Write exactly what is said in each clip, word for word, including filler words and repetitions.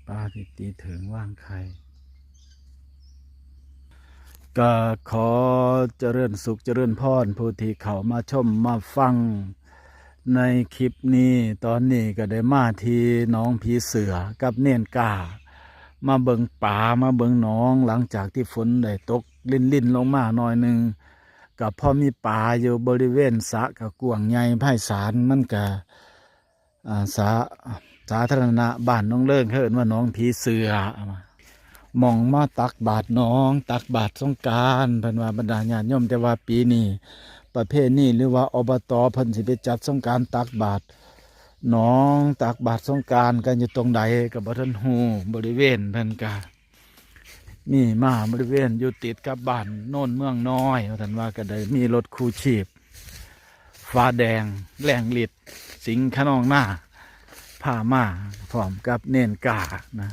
ปลาที่ตีเถิงว่างไข่ ก็ขอเจริญสุขเจริญพรผู้ที่เข้ามาชมมาฟังในคลิปนี้ ตอนนี้ก็ได้มาที่หนองผีเสือกับเณรกล้า มาเบิ่งปลามาเบิ่งหนอง หลังจากที่ฝนได้ตกรินๆลงมาหน่อยหนึ่ง ก็พอมีปลาอยู่บริเวณสระก็กว้างใหญ่ไพศาล มันก็ อ่า สระสาธารณะบ้านหนองเริง เขาเอิ้นว่าหนองผีเสือ หม่องมาตักบาตรหนอง ตักบาตรสงกรานต์ เพิ่นว่าบรรดาญาติโยม แต่ว่าปีนี้ประเพณีหรือว่า อบต. เพิ่นสิไปจัดสงกรานต์ตักบาตรหนอง ตักบาตรสงกรานต์กันอยู่ตรงใดก็บ่ทันฮู้ บริเวณเพิ่นก็ มีมาบริเวณอยู่ติดกับบ้านโนนเมืองน้อย ว่าซั่นว่า ก็ได้มีรถกู้ชีพ ฟ้าแดง แรงฤทธิ์ สิงห์คะนองนา พามาพร้อมกับเณรกล้านะ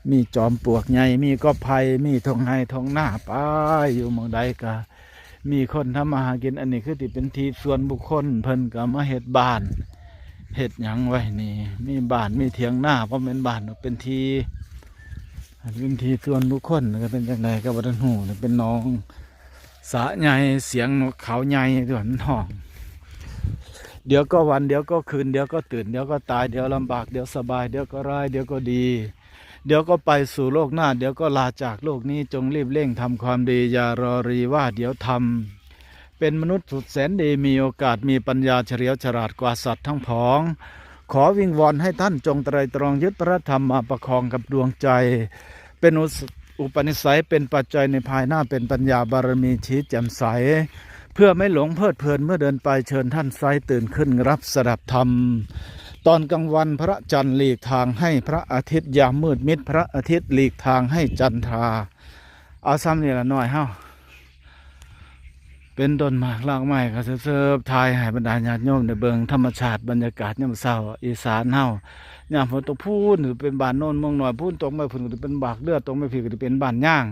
มีจอมปลวกใหญ่ มีกอไผ่ มีท่งไฮ่ท่งนา ไปอยู่หม่องใดก็มีคนทำมาหากิน อันนี้คือที่เป็นที่ส่วนบุคคล เพิ่นก็มาเฮ็ดบ้าน เฮ็ดหยังไว้นี่ มีบ้าน มีเถียงนา บ่แม่นบ้านดอก เป็นที่ เป็นที่ส่วนบุคคล ก็เป็นจั่งใดก็บ่ทันฮู้ เป็นหนองสระใหญ่ เสียงนกเขาใหญ่ตัวมันฮ้อง เดี๋ยวก็วัน เดี๋ยวก็คืน เดี๋ยวก็ตื่น เดี๋ยวก็ตาย เดี๋ยวลำบาก เดี๋ยวสบาย เดี๋ยวก็ร้าย เดี๋ยวก็ดี เดี๋ยวก็ไปสู่โลกหน้า เดี๋ยวก็ลาจากโลกนี้ จงรีบเร่งทำความดี อย่ารอรีว่าเดี๋ยวทำ เป็นมนุษย์สุดแสนดี มีโอกาส มีปัญญาเฉลียวฉลาดกว่าสัตว์ทั้งผอง ขอวิงวอนให้ท่านจงไตร่ตรองยึดพระธรรมมาประคองกับดวงใจ เป็นอุส- อุปนิสัย เป็นปัจจัยในภายหน้า เป็นปัญญาบารมีชี้แจ่มใส เพื่อไม่หลงเพลิดเพลินเมื่อเดินไป เชิญท่านไซร้ตื่นขึ้นรับสดับธรรม ตอนกลางวันพระจันทร์หลีกทางให้พระอาทิตย์ ยามมืดมิดพระอาทิตย์หลีกทางให้จันทรา เอาซ้ำนี่ละน้อยเฮา เป็นต้นหมากรากไม้ก็เสิร์ฟๆถ่ายให้บรรดาญาติโยมได้เบิ่งธรรมชาติบรรยากาศยามเช้าอีสานเฮา ยามฝนตกพู้นเป็นบ้านโนนเมืองน้อย พู้นตกมาพู้นก็สิเป็นบากเรือ ตกมาพี้ก็สิเป็นบ้านย่าง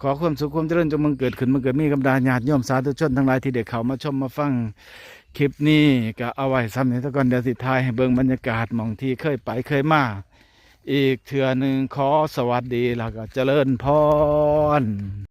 ขอความสุขความเจริญจงบังเกิดขึ้นบังเกิดมีกับบรรดาญาติโยมสาธุชนทั้งหลายที่ได้เข้ามาชมมาฟังคลิปนี้ ก็เอาไว้ซ้ำนี้ซะก่อน เดี๋ยวสิถ่ายให้เบิ่งบรรยากาศหม่องที่เคยไปเคยมาอีกเทื่อหนึ่ง ขอสวัสดีแล้วก็เจริญพร